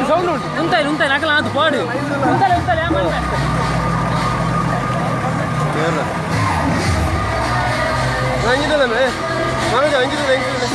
Sound ಉಂಟು. ಉಂತಾಯಿ ಉಂತಾಯಿ ನಕಲ ಅದು ಪಾಡು ಉಂತಾಲೆ ಉಂತಾಲೆ. ಅಂಜಿದಲ್ಲ ಮನೋಜ, ಅಂಜಿದಲ್ಲ ಅಂಜಿದಲ್ಲ.